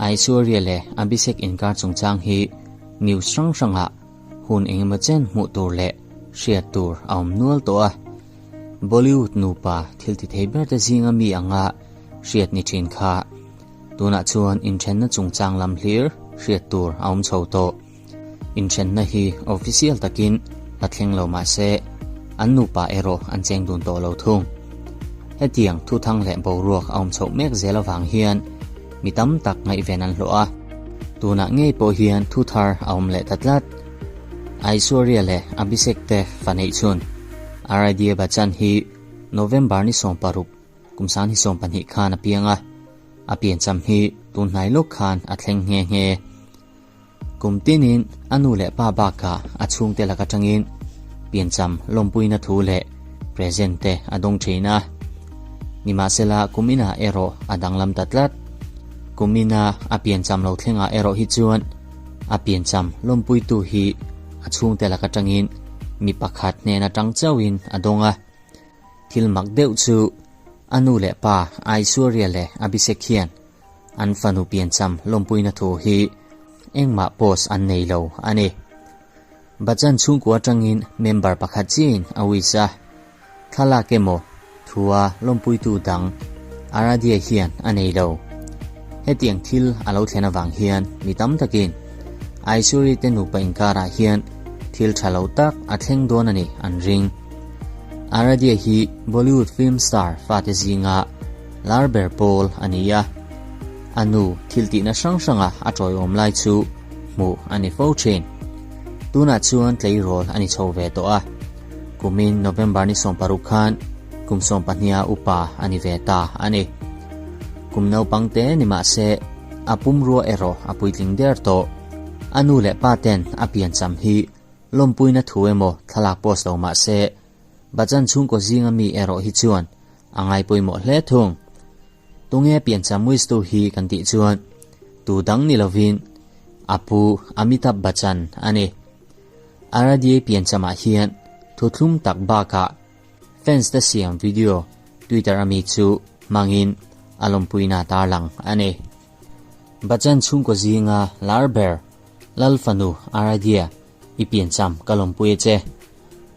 Aishwarya leh Abhishek inkar chungchang hi news hrang hrangah hun engemaw chen hmuh tur leh hriat tur a awm nual tawh a. Bollywood nupa thil ti thei ber te zinga mi anga hriat ni thin kha tunah chuan inthenna chungchang lam hlir hriat tur a awm chho tawh. Inthenna hi official takin la thleng lo mah se an nupa erawh an cheng dun tawh lo thung. Hetiang thuthang leh boruak a awm chhoh mek zel avang hian mi tam tak ngaihven an hlawh a, tunah ngei pawh hian thu thar a awm leh ta tlat. Aishwarya leh Abhishek te fa neih chhun Aaradhya Bachchan hi November ni 16, kum 2020 khan a piang a, a piancham hi tun hnai lawk khan a thleng nghe nghe. Kum tinin a nu leh pa bakah a chhungte lak atangin piancham lawmpuina thu leh present te a dawng thin a. Nimahsela kum inah erawh a danglam ta tlat. Kum ina a piancham lo thlengah erawh hi chuan a piancham lawmpuitu hi a chhungte lak atangin mi pakhat hnen atang chauhin a dawng a. Thil mak deuh chu a nu leh pa Aishwarya leh Abhishek hian An fanu piancham lawmpuina thu hi engmah post an nei lo a ni. Bachchan chhungkua atangin member pakhat chiin a wish a, thlalak emaw thua lawmpuitu dang Aradhya hian a nei lo. Hetiang thil a lo thlen avang hian mi tam takin Aishwarya te nupa inkarah hian thil tha lo tak a thleng dawn a ni an ring. Aradhya hi Bollywood film star fate zinga Lar ber pawl a ni a, a nu thil tihna hrang hranga a tawiawm lai chu hmuh a ni fo thin. Tunah chuan tleirawl a ni chho ve tawh a, kumin November ni 16 khan kum 12 a upa a ni ve ta a ni. Kum naupang te ni mah se a pumrua erawh a puitling der tawh. A nu leh pa ten a piancham hi lawmpuina thu emaw thlalak post lo mah se Bachchan chhungkaw zinga mi erawh hi chuan a ngai pawimawh hle thung. Tunge piancham wish-tu hi kan tih chuan tu dang ni lovin a pu Amitabh Bachchan a ni. Aradhya pianchamah hian thuthlum tak bakah fans te siam video Twitter ami chu hmangin a lawmpuina tarlang a ni. Bachchan chhungkaw zinga lar ber Lal fanu Aradhya I piancham ka lawmpui a che.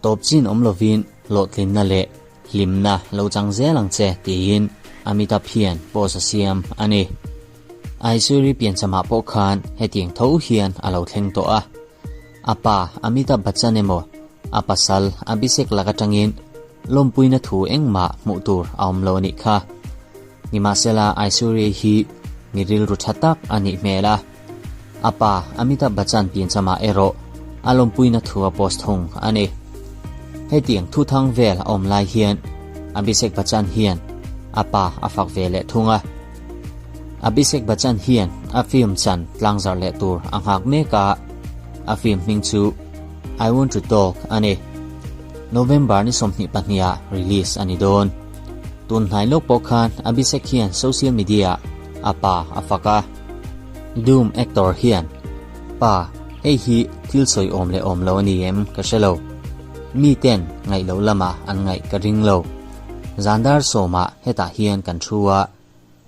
Tawp chin awm lovin hlawhtlinna leh hlimna lo chang zel ang che tiin Amitabh hian post a siam a ni. Aishwarya pianchamah pawh khan hetiang tho hian a lo thleng tawh a. A pa Amitabh Bachchan emaw a pasal Abhishek lak atangin lawmpuina thu engmah hmuh tur a awm lo a nih kha. Nimahsela Aishwarya hi mi rilru tha tak a nih hmel a. A pa Amitabh Bachchan pianchama erawh a lawmpuina thu a post thung a ni. Hetiang thuthang vel a awm lai hian Abhishek Bachchan hian a pa a fak ve leh thung a. Abhishek Bachchan hian a film chan tlangzarh leh tur a nghak mek a, a film hming chu I Want To Talk a ni. November ni 22 ah release a ni dawn. Tun hnai lawk pawh khan Abhishek hian social media ah a pa a fak a. Doom actor hian, Pa, hei hi thil sawi awm leh awm lo a ni em ka hre lo. Mi ten ngaih loh lamah an ngaih ka ring lo. Zan dar sawmah hetah hian kan thu a,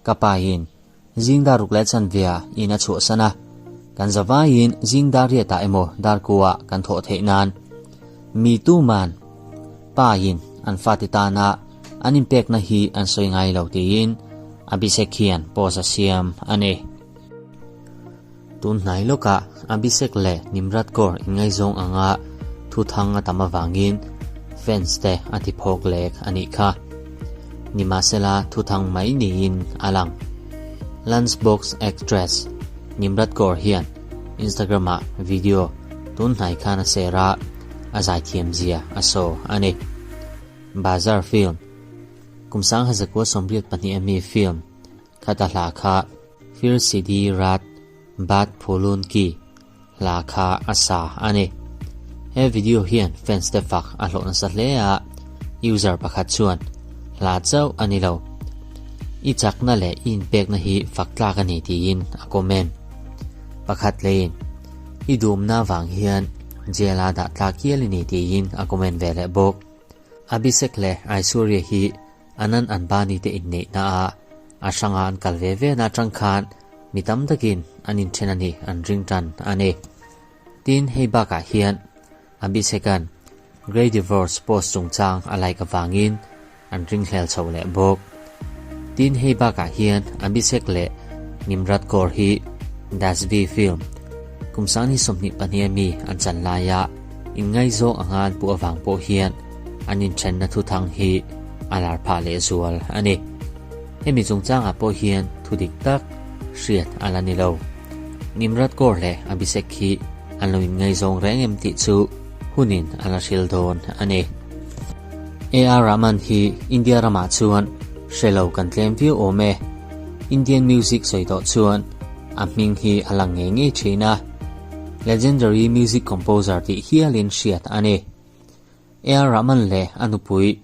ka pa in zing dar ruk leh chanvia in a chhuahsan a, kan zavaiin zing dar riatah emaw dar kuah kan thawh theih nan mi tuman pa in an fate tana an inpekna hi an sawi ngai lo tiin Abhishek hian post a siam a ni. Tun hnai lawkah Abhishek leh Nimrat Kaur inngaizawng anga thuthang a tam avangin fans te a ti phawk lek a nih kha. Nimahsela thuthang mai niin a lang. Lunchbox actress Nimrat Kaur hian Instagram-ah video tun hnai khan a share a, a zaithiam zia a saw a ni. Bazaar film Kum 1982 ami film khata hla kha Fir Sidhi Raat Baat Phoolon Ki hla kha a sa a ni. He video hian fans te fak a hlawh nasa hle a, user pakhat chuan hla chauh a ni lo, i chakna leh i inpekna hi fak tlak a ni tiin a comment. Pakhat leiin i duhawmna vang hian jail a dah tlak hial i ni tiin a comment ve leh bawk. Abhishek leh Aishwarya hi Anand Ambani te inneihna ah. A hranga an kal ve ve na atang khan mi tam takin an inthen a nih an ring tan a ni. Tin, hei bakah hian Abhishek-a'n Grey Divorce post chungchang a like avangin an ringhlel chho leh bawk. Tin, hei bakah hian Abhishek leh Nimrat Kaur hi Dasvi film kum 2022 a mi an chan laia inngaizawng anga an puh avang pawh hian an inthenna thuthang hi a lar phah lehzual a ni. Hemi chungchangah pawh hian thu dik tak hriat a la ni lo. Nimrat Kaur leh Abhishek hi an lo inngaizawng reng em tih chu hunin a la hril dawn a ni. AR Rahman hi India ramah chuan hre lo kan tlem viau awm e. Indian music sawi tawh chuan a hming hi a lang ngei ngei thin a. Legendary music composer tih hialin hriat a ni. AR Rahman leh a nupui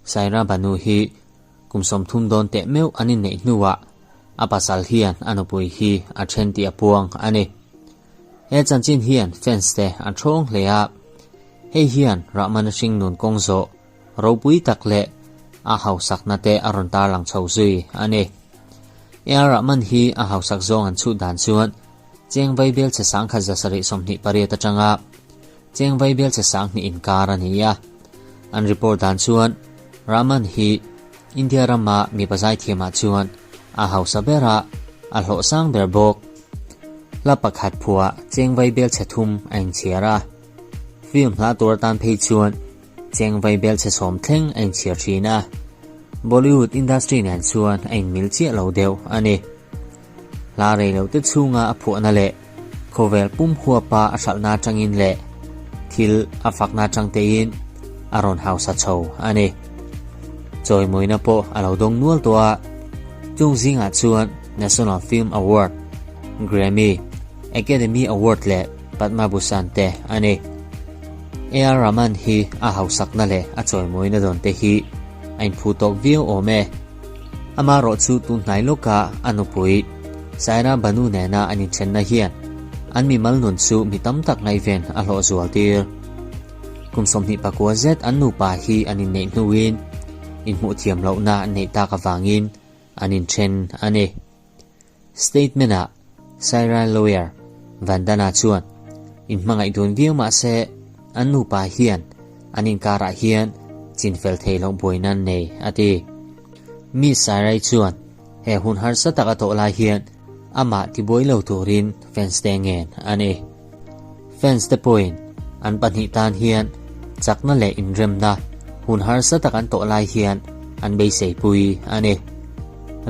Saira Banu hi Kum 30 dawn teh meuh an inneih hnuah a pasal hian a nupui hi a then tih a puang a ni. He chanchin hian fans te an ṭhawng hle a, hei hian Rahman-a hringnun kawng zawh ropui tak leh a hausakna te a rawn tarlang chho zui a ni. AR Rahman hi a hausak zawng an chhut dan chuan cheng vaibel che 1728 atanga Cheng vaibel che 2000 inkar a ni a. An report dan chuan Rahman hi India rama mipa zaithiamah chuan a hausa ber a, a hlawh sang ber bawk. Hla pakhat phuah cheng vaibel che thum a inchhiar a. Film hla tur atan phei chuan cheng vaibel che sawm thleng a inchhiar thin a. Bollywood industry nen chuan a inmil chiah lo deuh a ni. Hla rei lo te chhunga a phuahna leh khawvel pum huapa a hralhna atangin leh thil a fakna atang tein a rawn hausa chho a ni. Chawimawina pawh a lo dawng nual tawh a, chung zingah chuan National Film Award, Grammy, Academy Award leh Padma Bhushan te a ni. AR Rahman hi a hausakna leh a chawimawina dawn te hi a inphu tawk viau awm e. Amaherawh chu tun hnai lawka a nupui Saira Banu nena an inthenna hian an mimal nun chu mi tam tak ngaihven a hlawh zual tir. Kum 29 zet an nupa hi an inneih hnuin inhmuh thiam lohna an neih tak avangin an inthen a ni. Statement-ah Saira lawyer Vandana chuan inhmangaih dun viau mah se an nupa hian an inkarah hian chinfel thei loh buaina an nei a ti. Miss Sairai chuan he hun harsa tak a tawh lai hian amah tibuai lo turin fans te ngen a ni. Fans te pawhin an pahnih tan hian chakna leh inremna hun harsa tak an tawh lai hian an beiseipui a ni.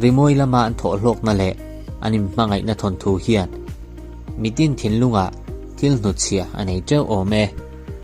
Rimawi lama an thawh hlawkna leh an inhmangaihna thawnthu hian mitin thinlungah thil hnutchhiah a nei teuh awm e.